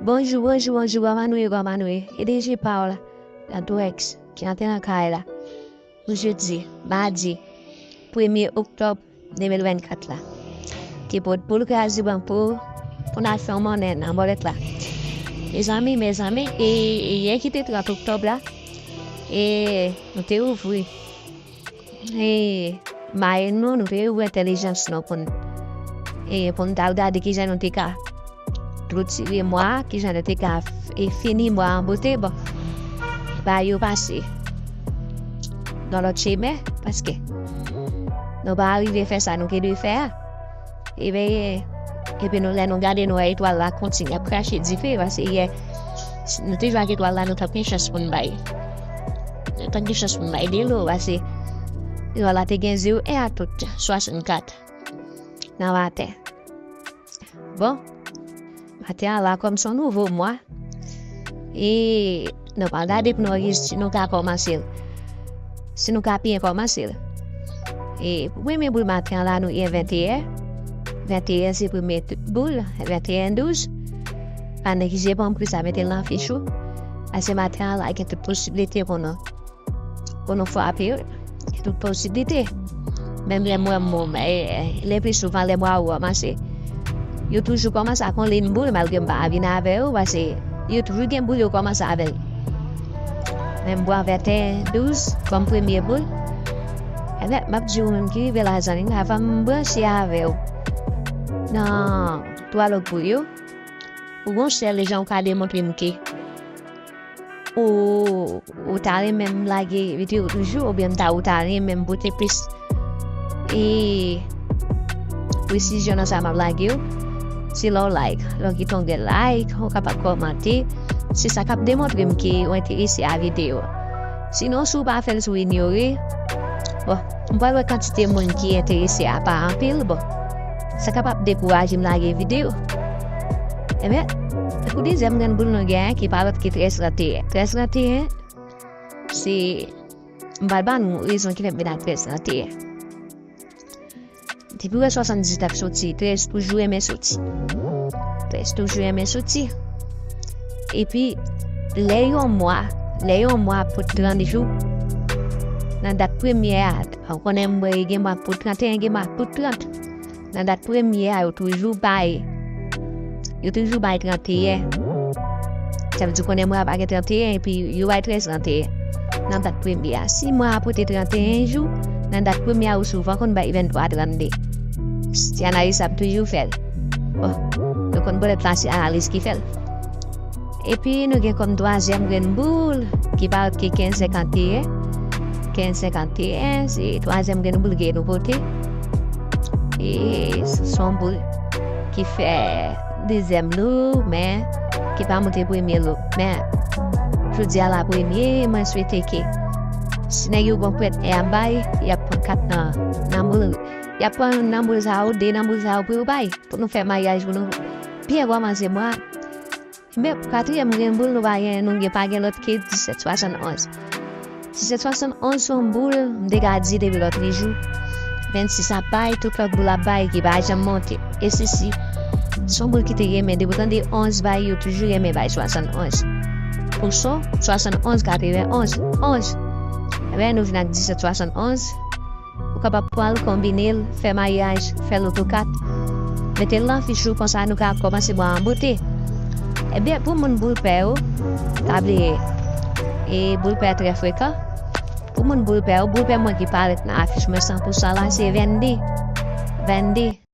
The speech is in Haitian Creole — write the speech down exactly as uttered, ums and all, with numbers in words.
Bonjou, bonjou, bonjou, kòman nou ye, kòman nou ye? E D J pa w la, nan Torex, ki antre nan kay la. Pou jodi, madi, premye oktòb de mil vennkat la. Ki pot pou l kraze bank pou, pou n al fè yon monnen nan bòlèt la. Mezanmi, mezanmi, e, e yè ki te trant oktòb la, e nou te ouvri. E, maye nou, nou te ouvri entèlijans nou pou n, e, pou n t al gade kijan nou te ka klotire mwa, kijan nou te ka f-, e, fini mwa an bote, bon. Bagay yo pase nan lòt chemen, paske nou pa rive fè sa nou te dwe fè a. Ebyen, epi nou, lè nou gade, nou wè etwal la kontinye ap krache dife, paske yè, nou te jwe ak etwal la, nou t ap gen chans pou n bay. Nou t ap gen chans pou n bay de lo, paske etwal la te gen zewo en a tout, swasannkat nan maten. Bon, maten an la, kòm se yon nouvo mwa, e nou pral gade pou nou wè si nou ka kòmanse l. Si nou ka byen kòmanse l. E pou premye boul maten an la, nou gen venteyen. Venteyen se premye t-, boul, venteyen douz. Pa neglije pran pri sa, mete l nan fich ou. Paske maten an la, gen tout posiblite pou nou, pou nou frape yo. Gen tout posiblite. Menm lè m wè m, e, e, le pli souvan lè mwa yo kòmanse, yo toujou kòmanse ak yon liy boul, malgre m pa vin avè yo, paske yo toujou gen boul yo kòmanse avè l. Men m pran venteyen douz kòm premye boul. Ebyen, m ap di ou menm ki rive la, zanmi m, avan m branche avè w nan twa lòt boul yo, ou gon sèl jan ou ka demontre m ke ou, ou ta renmen m lage videyo toujou, oubyen m ta, ou ta renmen m pote plis, e, presizyon nan sa m ap lage yo, se lè w like. Lè w kite yon grenn like, ou kapab kòmante. Se sa k ap demontre m ke ou enterese a videyo. Sinon, si w pa fè l, si w inyore, bon, m pral wè kantite moun ki enterese a pa anpil, bon, sa kapab dekouraje m lage videyo. Ebyen, pou dezyèm grenn boul nou genyen, ki pa lòt ke trèz trannteyen. Trèz trannteyen, se, m pral ban nou rezon ki fè m vin ak trèz trannteyen. Depi w wè swasanndizuit ap soti, trèz toujou renmen soti. Trèz toujou renmen soti. Epi, lè yon mwa, lè yon mwa pot trant jou, nan dat premye a, ou konnen m wè gen mwa pot trannteyen, gen mwa pot trant. Nan dat premye a, yo toujou bay, yo toujou bay trannteyen. Sa vle di, konnen mwa pa gen trannteyen, epi yo bay trèz trannteyen nan dat premye a. Si mwa a pote trannteyen jou, nan dat premye a, yo souvan konn bay venntwa trannde. Ti analiz sa ap toujou fè l. Bon, nou konn bòlèt la, se analiz ki fè l. Epi nou gen kòm twazyèm grenn boul, ki parèt ke kenz senkanteyen. Kenz senkanteyen, se twazyèm grenn boul ke nou pote. E se yon boul ki fè dezyèm lo, men ki pa monte premye lo. Men, jodi a la premye, mwen swete ke si nèg yo gon prèt e ap bay, y ap pran kat nan, nan boul, y ap pran youn nan boul sa yo, de nan boul sa yo pou yo bay, pou nou fè maryaj, pou nou byen kòmanse mwa. Men, pou katriyèm grenn boul, nou pa gen, nou gen, pa gen lòt ke disèt swasannonz. Disèt swasannonz se yon boul, m te ka di depi lòtrejou. Vennsis ap bay, tout lòt boul ap bay, ki pa janm monte. E sesi, se yon boul ki te renmen, depi w tande onz bay, yo toujou renmen bay swasannonz. Pou son, swasannonz, katrevenonz, onz. Ebyen, nou vin ak disèt swasannonz. Ou kapab pran l, konbine l, fè maryaj, fè loto kat. Mete l nan fich ou, konsa nou ka kòmanse mwa an bote. Ebyen, pou moun boul pè yo, pa bliye, e boul pè trè frekan. Pou moun boul pè yo, boul pè mwen ki parèt nan afich mwen san pou san la, se vennde. Vennde.